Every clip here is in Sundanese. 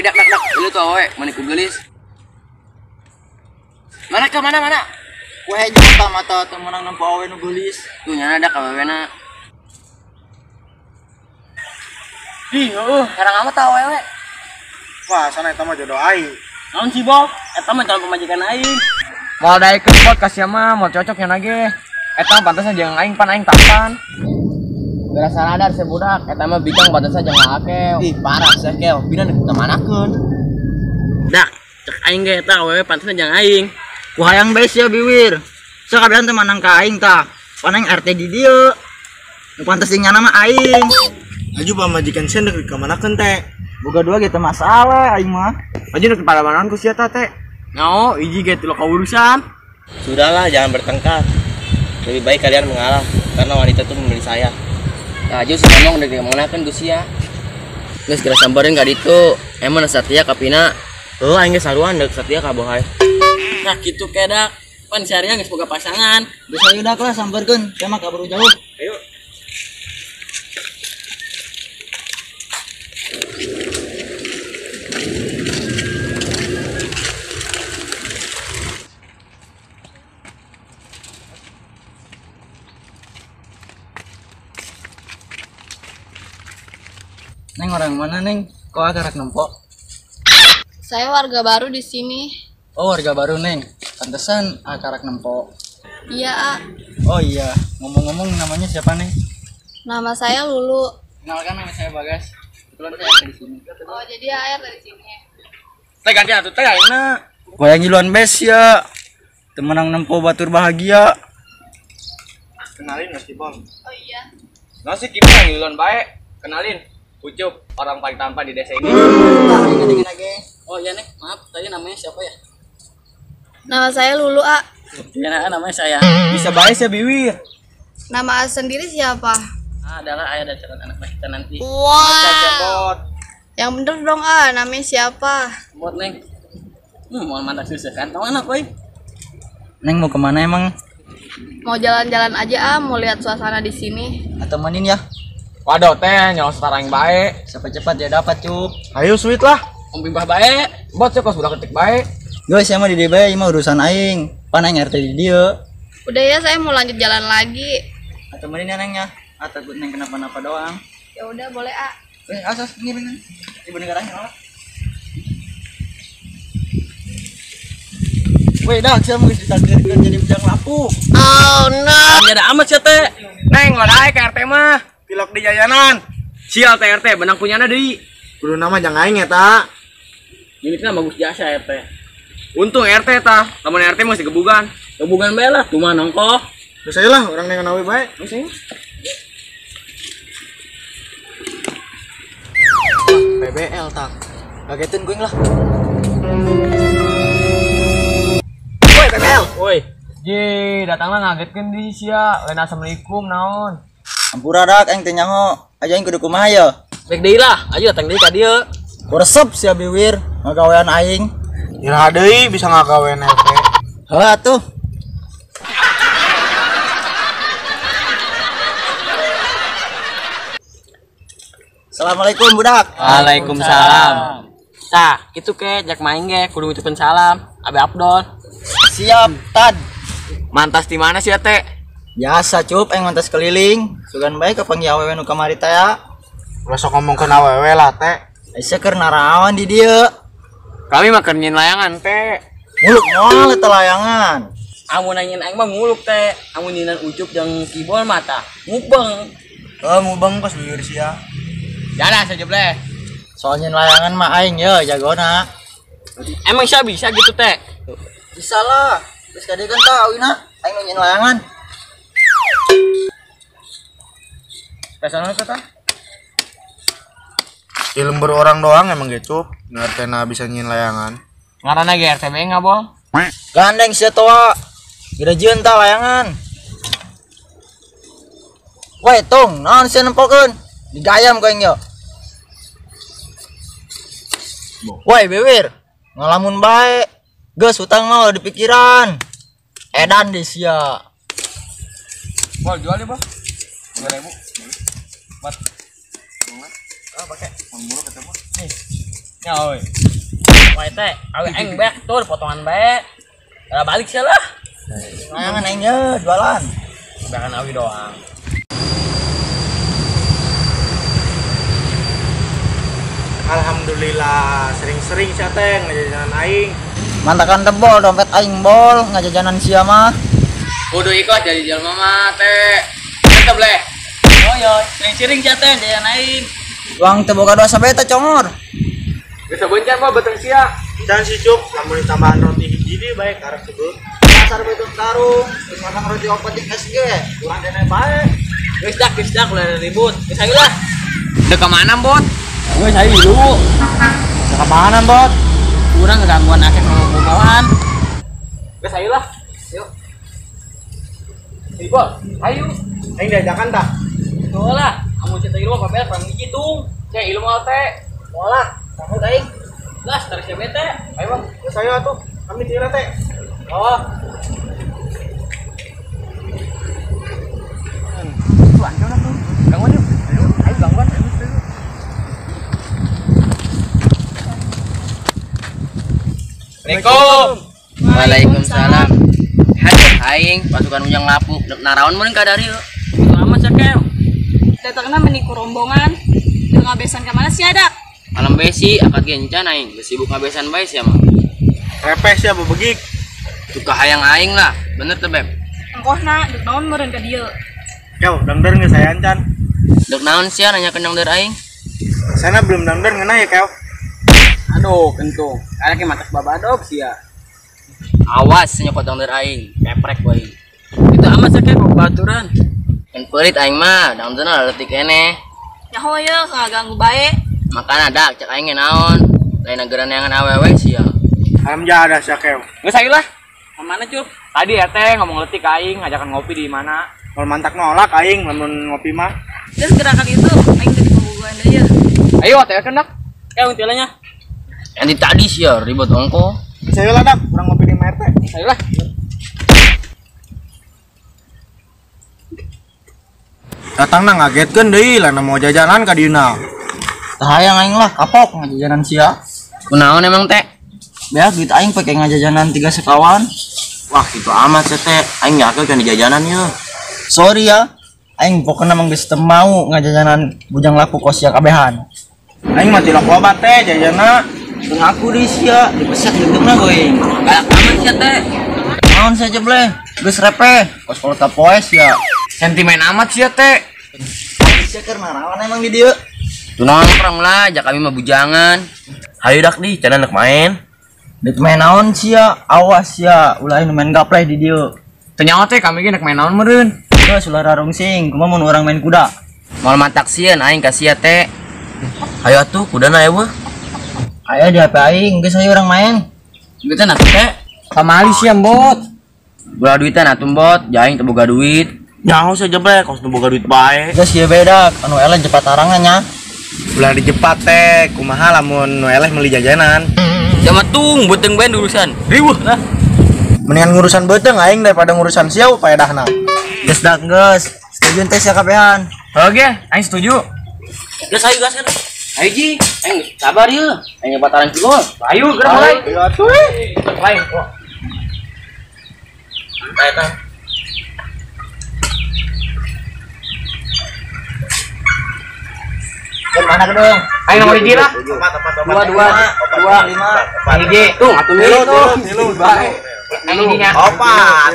Woi, dak dak dak. Lu tuh awewe, mana ku geulis. Mana ke mana mana? Ku hejo tah mata teu meunang nempo awewe nu geulis. Tuh nyana dak awewena. Ih, heueuh, herang amat tah awewe. Wah, sana eta mah jodoh aing. Naon sih, Bob? Eta mah calon pamajikan aing. Moal daekeun bot ka sia mah, moal cocok nya ge. Eta mah pantasna jeung aing pan aing tampan. Gara sadar sia budak, eta mah bikang pantasna jeung akew. Ih, parah sia kew, bina deuk ka manakeun. Dak, cek aing ge eta awewe pantasna jeung aing. Ku hayang bae sia biwir. Sakabehan teh manang ka aing tah. Pan aing RT di dieu. Nu pantes jeung nyana mah aing. Aju pamajikan sia deuk dikamanakeun teh. Boga dua gitu masalah aing mah. Aju deuk dipalamanan ku sia tah teh. Ngao, hiji ge teu kaurusan. Sudahlah, jangan bertengkar. Lebih baik kalian mengalah karena wanita itu memilih saya. Nah, aju si ngomong deuk dikamanakeun ku sia. Geus geura samperin ka ditu. Emang Satya ka Pina. Heuh, aing ge saruan deuk Satya ka Bohai. Nah, kitu kedak. Pan seharian geus boga pasangan. Geus ayo dak lah sampeurkeun, sia mah kaburu jauh. Ayo. Neng orang mana neng? Kok agak nempo? Saya warga baru di sini. Oh, warga baru neng. Pantesan akarak nempo. Iya, A. Oh iya, ngomong-ngomong namanya siapa neng? Nama saya Lulu. Kenalkan nama saya Bagas. Kebetulan saya di sini. Oh, jadi AR dari sini. Teh ganti atuh teh ayeuna. Wayang ngiluan bes ya. Temenang nempo batur bahagia. Kenalin Mas Kibon. Oh iya. Nah si Kibon yang ngiluan bae. Kenalin. Ucup, orang paling tampan di desa ini. Oh iya nih, maaf, tadi namanya siapa ya? Nama saya Lulu, A. Ya, namanya saya. Bisa bae sih Biwir. Nama A sendiri siapa? A adalah ayah dan calon anak kita nanti. Wow. Yang bener dong, A, namanya siapa? Buat Neng. Mau mantak susah kan? Tahu anak, woi. Neng mau kemana emang? Mau jalan-jalan aja, A, mau lihat suasana di sini. Atau temenin ya? Waduh teh, nyawa setara yang baik. Cepat-cepat ya dapat, Cup. Ayo sweet lah. Om bimbah bae. Bot sih kos budak ketik bae. Guys, saya mah di DB, mah urusan aing. Pan aing RT di dieu. Udah ya, saya mau lanjut jalan lagi. Atau temenin ya neng ya. Atau takut neng kenapa-napa doang. Ya udah boleh, A. Asas ngiring. Ibu negaranya lah. Woi, dah saya mau ditakdirkan jadi bujang lapuk. Oh no. Ada amat sih teh. Neng, wadai ke RT mah. Tilok di jajanan. Sial teh RT, benang punyana deui. Kudu nama jangan aing eta. Ini kan bagus jasa RT. Untung RT tah, lamun RT masih gebugan. Gebugan bae lah, cuma nongkoh. Geus aya lah, urang nengan awe bae. Geus aya. PBL tah. Kagetin kuing lah. Woi PBL. Woi. Ye, datanglah ngagetkeun di sia. Lain assalamualaikum naon. Ampura dak aing teh nyaho. Aja aing kudu kumaha ye? Baik deui lah, aja datang deui ka dieu. Ku resep sia biwir ngagawean aing. Iraha deui bisa ngagawean RT. Heuh atuh. Assalamualaikum budak. Waalaikumsalam. Tah, kitu ke jak main ge kudu ngucapin salam. Abe Abdon. Siap, Tad. Mantas di mana sih teh? Biasa cup, aing mantas keliling. Sugan bae kapanggih awewe nu kamari teh ya. Ulah sok ngomongkeun awewe lah teh. Aisyah keur naraon di dieu. Kami mah keur nyieun layangan teh. Muluk moal eta layangan. Amun nanyin aing mah muluk teh. Amun nyinan Ucup jeung Kibol mah tah ngubeng. Heuh ngubeng pas bibir sia. Jadah sajebleh. Soal nyieun layangan mah aing ye jagona. Emang sia bisa gitu teh? Bisa lah. Geus ka dieu kan tah awina aing nu nyieun layangan. Pesanan teh tah? Di lembur orang doang emang gecup, nu RT na bisa nyieun layangan. Ngaranna ge RT bae ngabol. Gandeng sia toa. Gede jeung tah layangan. Woi, tong, naon sia nempokeun? Digayam ku aing yo. Woi, bewir. Ngalamun bae. Geus hutang mah ulah dipikiran. Edan deh sia. Bol jual deh, Bol. 3.000. Buat. Ah, pakai. Mau mulu ketemu. Nih. Ya oi. Wah teh, awe aing bae tur potongan bae. Lah balik sia lah. Layangan aing ye jualan. Bahkan awi doang. Alhamdulillah, sering-sering sia teh ngajajanan aing. Mantakan tebol dompet aing bol ngajajanan sia mah. Kudu ikhlas jadi jelema mah teh. Tetep leh. Oh yo, sering-sering sia teh jajan aing. Uang teu boga dosa beta congor. Geus sabeuncan mah beteng sia. Can si Cup, lamun ditambahan roti hiji deui bae karek sebut. Pasar beuteung tarung, geus masang roti opat jeung SG. Urang dene bae. Geus dak ulah ribut. Geus ayo lah. Dek ka mana, Bot? Geus ayo dulu. Dek ka mana, Bot? Kurang gangguan akeh ngomong-ngomongan. Geus ayo lah. Yuk. Ayo, Bot. Ayo. Aing diajakan tah. Tuh lah, kamu cerita ilmu papel kurang hiji tung. Cek ilmu teh. Moal lah, takut aing. Lah, tarik sia bete. Ayo, Bang. Geus ayo atuh. Kami tira teh. Oh. Tuh, anjona tuh. Gangguan yuk. Ayo, ayo gangguan. Assalamualaikum. Waalaikumsalam. Haduh aing pasukan ujang lapuk dek naraon meureun ka dari yeuh. Itu amat sia kew. Datangna meniku rombongan. Teu ngabesan ka mana sia dak? Malam besi akad gencan aing geus sibuk ngabesan bae sia mah. Repes sia bebegik. Suka hayang aing lah, bener teu Beb? Engkohna dek naon meureun ka dieu? Kew, dangder geus aya can. Dek naon sia nanya dangder aing? Sana belum dangder ngeunah ya kew. Aduh, kentung. Karek matak babadog sia. Awas nyokot dangder aing, keprek bae. Itu amat sia kew babaturan. Kan pelit aing mah, dangderna leutik keneh. Nyaho ye ngaganggu bae. Makana dak cek aing ge naon. Lain negara neangan awewe sia. Haram jadah sia kew. Geus ayo lah. Ka mana, Cup? Tadi ya teh ngomong letik aing ngajakan ngopi di mana. Mun mantak nolak aing lamun ngopi mah. Terus gerakan itu aing teh dibobogohan deui ye. Ayo teh kan dak. Kew intilanya. Yang tadi sia ribut ongko. Geus ayo lah dak, urang ngopi di RT. Ayo lah. Datangna ngagetkeun deui lah mau jajanan ka dieuna. Tah hayang aing lah kapok ngajajanan sia. Kunaon emang teh? Beak duit aing pake ngajajanan 3 sekawan. Wah, kitu amat sia teh. Aing yakeun kan jajanan yeuh. Sorry ya. Aing pokona mah geus teu mau ngajajanan bujang laku kos sia kabehan. Aing mah tilok loba teh jajanna. Ngaku di sia, dipeset hidungna going. Galak amat sia teh. Naon sia jebleh? Geus repeh, kos kolot poe sia. Sentimen amat sia teh. Sia keur naraon emang di dieu? Tuh nongkrong lah, jak kami mah bujangan. Hayu dak di, cenah nek main. Dek main naon sia? Awas sia, ulah nu main gapleh di dieu. Teu nyaho teh kami ge nek main naon meureun. Geus ulah rarungsing, kumaha mun urang main kuda? Moal matak sieun aing ka sia teh. Hayu atuh kudana eueuh. Aya di HP aing, geus ayo urang main. Duitan atuh teh. Kamali sia bot. Bola duitan atuh bot, ja aing teu boga duit. Nyaho sia jeblek, kos nu boga duit bae. Geus ieu beda, anu eleh jepat tarangan nya. Ulah dijepat teh, kumaha lamun nu eleh meuli jajanan. Sama tung beuteung bae urusan. Riweuh lah. Mendingan ngurusan beuteung aing daripada ngurusan sia paedahna. Geus dak geus, setuju teh sia kabehan. Oke, aing setuju. Geus ayo gaskeun. Ayo ji, aing sabar yeuh. Aing nyepat tarang cigol. Ayo geura mulai. Ayo atuh. Mulai. Ayo tah. Ke mana ke dong? Ayo nomor hiji lah. 2 2 2 5 hiji. Tuh, atuh tilu bae. Aing hijinya. Opat.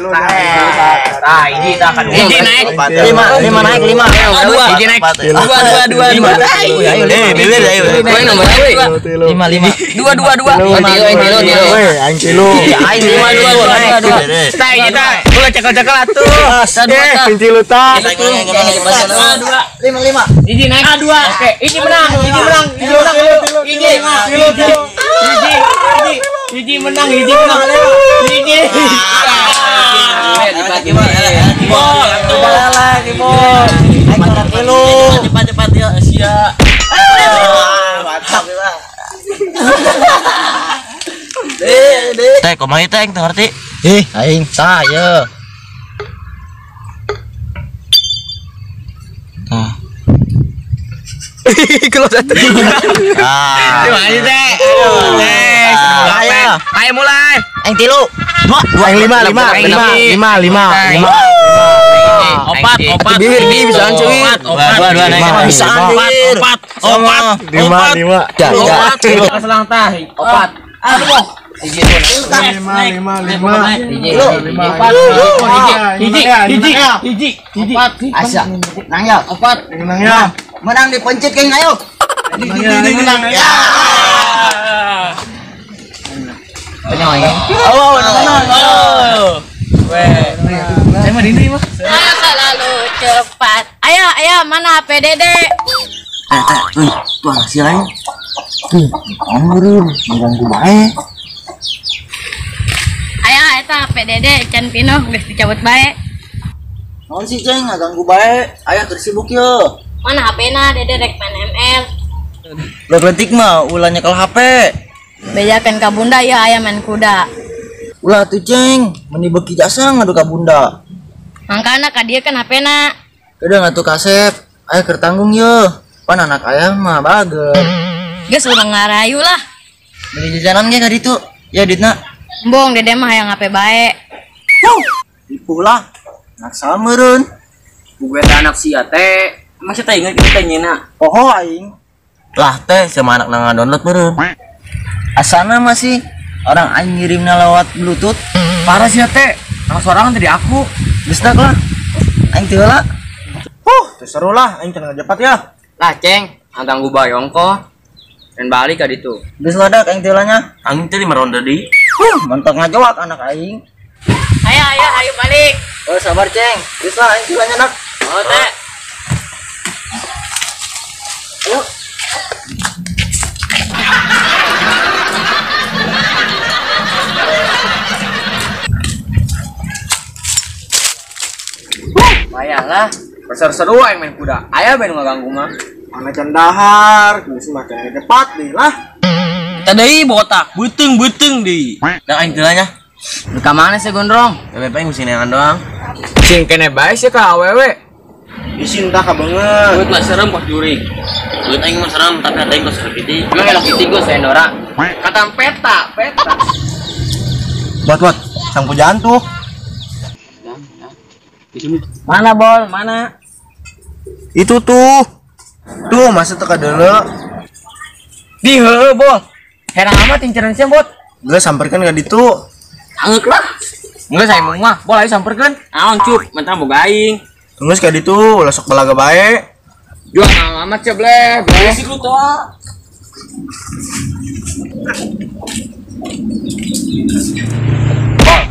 Tah, hiji tah kan. Hiji naik. 5 5 naik 5. 2 hiji naik. 2 2 2 2. Ayo Eh, beber ayo. Aing nomor euy. 5 5. 2 2 2. Aing tilu aing tilu. Weh, aing tilu. Aing 5 2 2 2. Tah, hiji tah. Ulah cekel-cekel atuh. Eh, kunci lu tah. 2 5 5. Hiji naik. 2. Oke, hiji menang, hiji menang, hiji menang. Hiji, Tilu tilu. hiji, hiji. Hiji menang, hiji menang. Hiji. Bol, atuh. Lagi bol. Aing orang tilu. Cepat-cepat ya sia. Mantap ya. Deh, deh. Teh, kumaha teh aing teu ngerti. Ih, aing tah ye. Tah. Kalau satu. Terima kasih teh. Ayo, ayo mulai. Aing 3. 2, aing 5, 5, 5, 5, 5. Opat, opat. Bibir di bisa cuy. Opat, 2, 2, bisa anjir. Opat, opat, 5, 5. 5. Selang tah. Opat. Aduh. 5, 5, 5. 5. Hiji, hiji, hiji, hiji. Asa. Nang ya. Opat. Menang ya. Menang dipencet geng ayo. Menang ya. Oh, menang. Weh. Saya mah dini mah. Ayo selalu cepat. Ayo, ayo mana HP Dede? Tuh anak si lain. Tuh, anggurin, mengganggu bae. Ayo eta HP Dede can pinoh geus dicabut bae. Naon sih ceng ngaganggu bae? Aya keur sibuk ye. Mana HP-na Dede rek main ML. Letik mah ulah nyekel HP. Bejakeun ka bunda ya aya main kuda. Ulah tuh ceng, meni beuki jasa ngadu ka bunda. Mangkana ka dieu kan HP-na. Udah ngatuh kasep, aya keur tanggung ye. Pan anak ayah mah bager. Geus urang ngarayu lah. Beli jajanan ge ka ditu. Ya duitna. Embung Dede mah hayang HP bae. Ripuh lah. Anak sameureun. Buku eta anak sia teh. Emang sia teh inget kitu teh nyeuna. Poho aing. Lah teh sama anak nang download meureun. Asana masih orang aing ngirimna lewat Bluetooth. Parah sia teh. Nang sorangan tadi aku. Geus dak lah. Aing teu heula. Teu seru lah aing teu ngajepat ya. Lah ceng, ganggu bae ongko. Dan balik ka ditu. Geus ladak aing teu heula nya. Aing teh 5 ronde deui. Mentok ngajawak anak aing. Ayo, ayo, ayo balik. Oh, sabar ceng. Geus lah aing teu heula nya dak. Oh teh. Ayo. Payah lah. Seru-seru aing main kuda. Aya bae nu ngaganggu mah. Mana can dahar, geus mah can cepat deui lah. Tadi botak, beuteung-beuteung deui. Dah aing teu nya. Ka mana sih gondrong? Bebek aing mesti neangan doang. Cing kene bae sih ka awewe. Isin tah ka beungeut. Beut mah serem kos jurig. Beut aing mah serem tapi hati aing kos serem kitu. Emang elok kitu geus Endora. Kata peta, peta. Buat buat, sang pujaan tuh. Mana bol? Mana? Itu tuh. Tuh masa teka dulu. Di heueuh bol. Herang amat inceran sia bot. Geus samperkeun ka ditu. Angeuk lah. Geus aing mah, bol ayo samperkeun. Naon cuk, mentah boga aing. Geus ka ditu ulah sok balaga bae. Jual amat sia bleh. Berisik lu toa. Bol,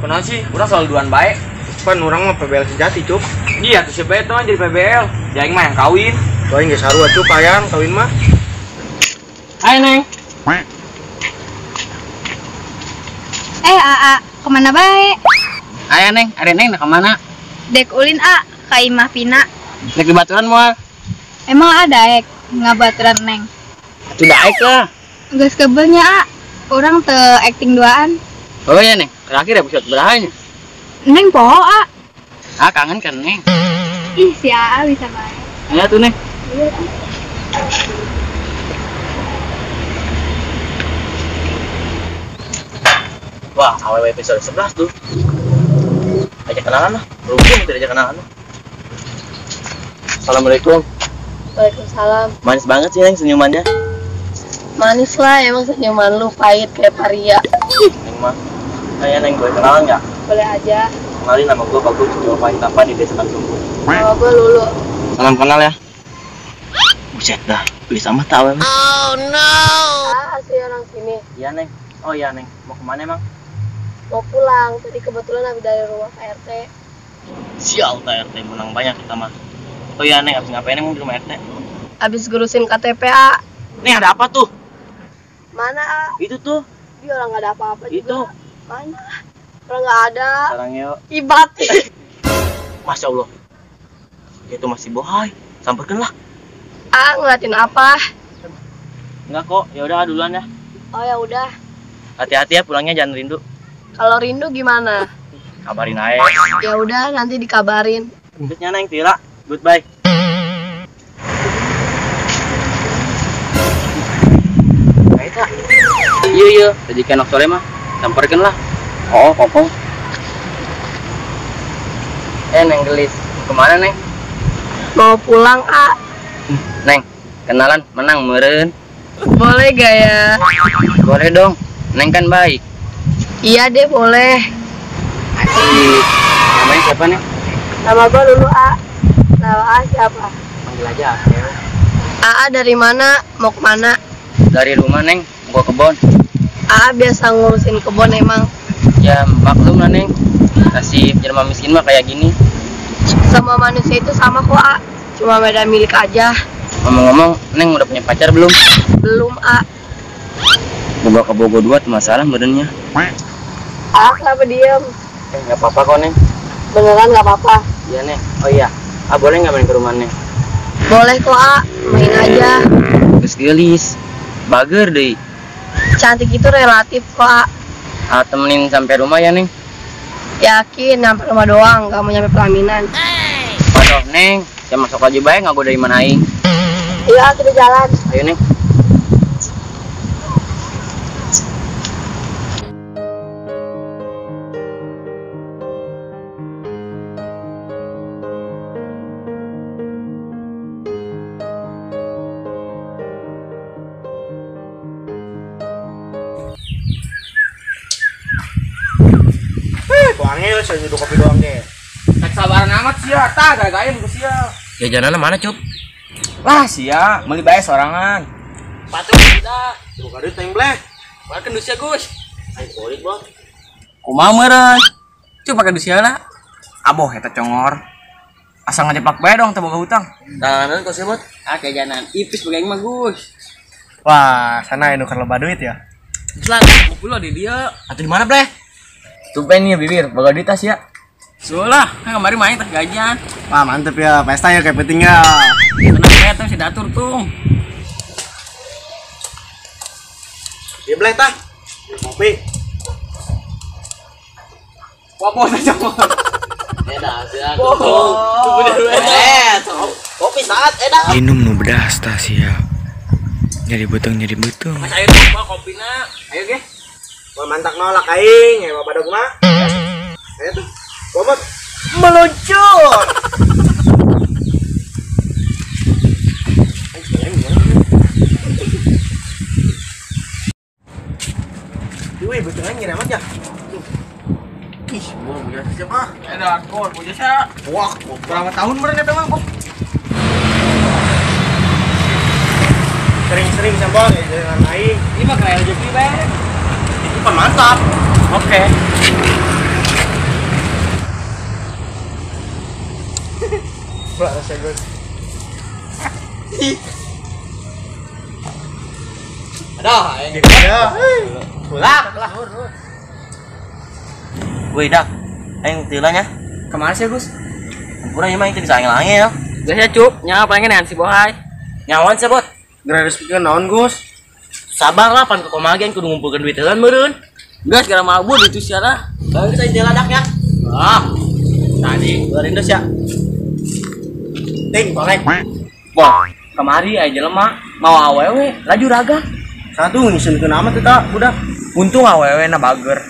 kunaon sih? Urang selalu duaan bae. Pan urang mah PBL sejati, Cuk. Iya, tuh si bae tuh jadi PBL. Ya aing mah yang kawin. Tuh aing geus sarua Cuk, hayang kawin mah. Ayo, Neng. AA, kemana bae? Ayo, Neng. Ada Neng nak kemana? Dek ulin A, ka imah Pina. Dek di baturan moal. Emang ada daek ngabaturan Neng? Atuh daek lah. Geus kebelnya A, orang teu acting duaan. Oh ya, Neng. Terakhir episode berahanya. Neng poho A. Ah, kangen kan Neng. Ih, si AA bisa bae. Ayo tuh, Neng. Iya. Wah, AWW episode 11 tuh. Ajak kenalan lah. Berhubung tidak ajak kenalan lah. Assalamualaikum. Waalaikumsalam. Manis banget sih Neng senyumannya. Manis lah, emang senyuman lu pahit kayak paria. Neng mah. Nanya Neng, boleh kenalan nggak? Boleh aja. Kenalin nama gue Bagus, cowok paling tampan di desa Kansumbu. Nama gue Lulu. Salam kenal ya. Buset dah, bisa amat tau emang. Oh no. Ah, asli orang sini. Iya Neng. Oh iya Neng, mau kemana emang? Mau pulang, tadi kebetulan habis dari rumah Pak RT. Sial, Pak RT menang banyak kita mah. Oh iya Neng, habis ngapain emang di rumah RT? Habis ngurusin KTP A. Neng ada apa tuh? Mana A? Itu tuh. Dia orang nggak ada apa-apa juga. Itu. Mana? Orang nggak ada. Sekarang yuk. Ibat. Masya Allah. Itu masih bohai. Samperkan lah. Ah, ngeliatin apa? Enggak kok. Ya udah duluan ya. Oh ya udah. Hati-hati ya pulangnya, jangan rindu. Kalau rindu gimana? Kabarin aja. Ya udah nanti dikabarin. Terusnya Neng Tira. Goodbye. ieu, rezeki anak soleh mah samperkeun lah. Oh, kopong. Neng gelis, kemana Neng? Mau pulang, A. Neng, kenalan menang meureun. Boleh gak ya? Boleh dong, Neng kan baik. Iya deh, boleh. Asik. Namanya siapa Neng? Nama gua Lulu, A. Nama A siapa? Panggil aja Akeo. AA dari mana? Mau kemana? Dari rumah Neng, mau ke kebon. AA biasa ngurusin kebon emang. Ya maklum lah Neng, nasib jelma miskin mah kayak gini. Semua manusia itu sama kok A, cuma beda milik aja. Ngomong-ngomong, Neng udah punya pacar belum? Belum A. Boga ke Bogo 2 masalah merenya. A kenapa diem? Nggak apa-apa kok Neng. Beneran nggak apa-apa? Iya Neng. Oh iya, A boleh nggak main ke rumah Neng? Boleh kok A, main aja. Geus geulis, bager deh. Cantik itu relatif kok A. A temenin sampai rumah ya Neng. Yakin nyampe rumah doang, gak mau nyampe pelaminan. Waduh Neng, saya masuk aja baik nggak dari mana aing. Iya, kita jalan. Ayo Neng. Angel saya nyeduh kopi doang deh. Tak sabaran amat sia, tah gara-gara ku sia. Jajanan mana, Cup? Lah sia, meuli bae sorangan. Patuh udah. Buka duit teng bleh. Makan dusia, Gus. Ayo kulit, Bos. Kumaha meureun? Cup pake dusia lah. Aboh eta congor. Asa ngajeplak bae dong teu boga hutang. Tanganan kok sia, Bot? Ah, jajanan ipis boga mah, Gus. Wah, sana anu keur loba duit ya. Geus lah, ngumpul di dia. Atuh di mana, Bleh? Tumpen nih bibir, boga duit tas ya. Solah, kan kemarin main tas gajian. Wah, mantep ya, pesta ya kayak pentingnya. Tenang ya, tuh si datur tuh. Iya bleh tah. Kopi. Wah, bos aja. Edah, sia. Kopi saat edah. Minum nu bedas tah sia. Nyari beuteung nyari beuteung. Mas ayo dong, bawa kopina. Ayo ge. Wah, mantak nolak aing, ya bapak dogma. Ayo tuh, bobot meluncur. Wih, betulnya ngirim aja. Ih, gua punya siapa? Ada gol, punya siapa? Wah, berapa tahun meren eta mah, Bos? Sering-sering sampel ya jalan aing. Ini mah kayak rezeki, Bang. Itu kan mantap. Oke. Wah, rasa gue. Aduh, aing. Ya. Ulak lah. Woi, dak. Aing teu nya. Kemana sih, Gus? Hampura ieu mah aing teu bisa angel-angel. Geus ya, Cup. Nyawa palingan dengan si Bohai. Nyawan sih, Bot. Geus pikir naon, Gus? Sabar lah, pan ke koma ge kudu ngumpulkeun duit heula meureun. Geus gara mabur itu sia lah. Bang kita teu ladak ya. Ah. Tadi keluarin dos ya. Ting, kolek. Wah, kemari aya jelema mau awewe laju raga. Satu ngisunkeun amat eta budak. Untung awewe na bager.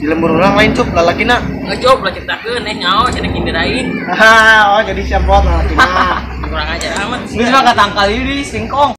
Di lembur ulang lain cup lalakina. Ngecup lah ceritakeun eh nyaho cenah kinderain. Haha, oh jadi siapa lalakina. Kurang ajar amat. Geus mah katangkal ieu di singkong.